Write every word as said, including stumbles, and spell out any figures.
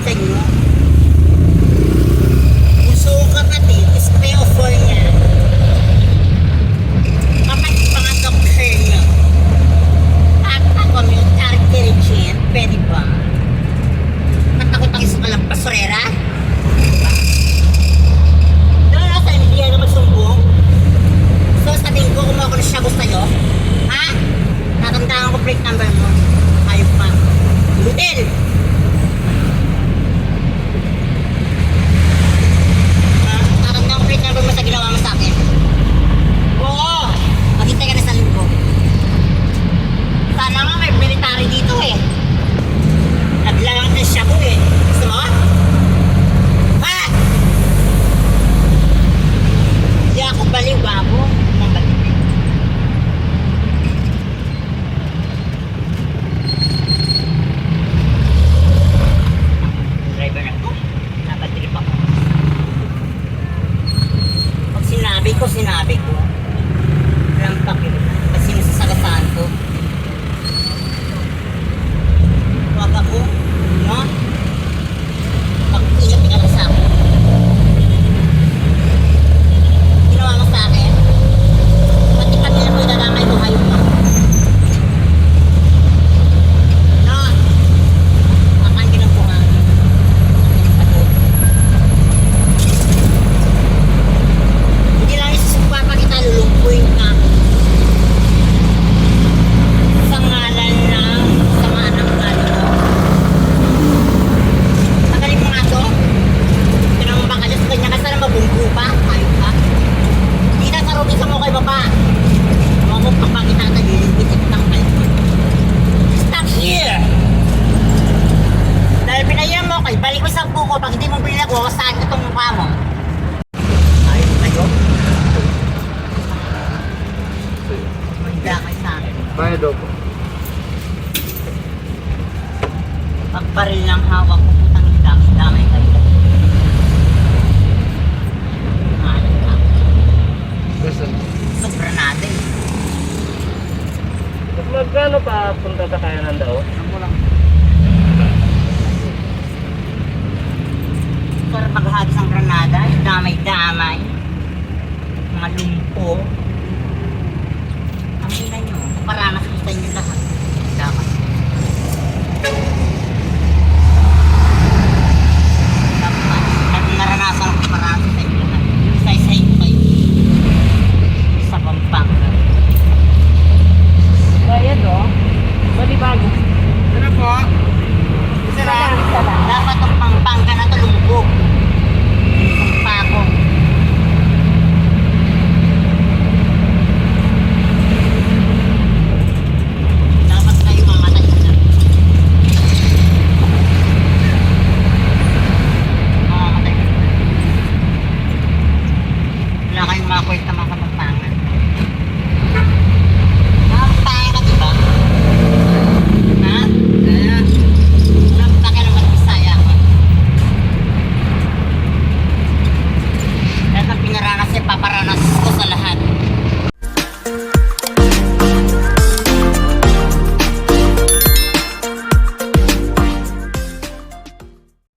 Tingnan. Puso kapatid, is pay of all niya. Kapatid, pangatok kayo. At ako, military intelligence, pwede ba? Matakot ang isang alam basurera? Doon na sa Indiana magsumbong. So, sabihin ko, kumuha ko ng shabu sa'yo. Ha? Tatandaan ko plate number mo. Hayop ka. Lutin! Ha? Tatandaan ko plate number mo sa ginawa mo sa akin. Oo! Maghintay ka na sa linggo. Sana nga may military dito eh. Naglalang ng shabu eh. Gusto mo? Ha? Di ako baliw, babo. Ang baliw. Driver na to. Napatrip ako. Pag sinabi ko, sinabi ko. Walang pakialam. Kasi nasasagasan ko. Wag ako, no? Mag-ingat ka lang sa akin. Ginawa mo sa akin? Pati pamilya mo, idadamay ko, hayop ka. No? Akan ginagawa. Hindi lang isusumpa pa kita, lulumpuin ka. Sa ngalan ng sama ng ugali mo. Tanggalin mo nga to. Pinamang baka dyan, sa kanya ka sana mabunggo pa. Ayun ka. Kita sa Robinson mo kay baba. Huwag mo papakita ka, dililit kita ng kalma. Stop here! Dahil pinaiya mo, kay balik mo sa buko. Pag hindi mo binili ako, saan ko itong mukha mo? Ayun kayo. Manda kayo sa akin. Bayad ako. Pagbaril ng hawak ko, putang ina, damay-damay kayo. Ano na? Gusto mo? Sobra natin. Magkano pa punta sa kaya ng daw? Ano lang? Para maghagis ang granada, damay-damay. Mga lumpo.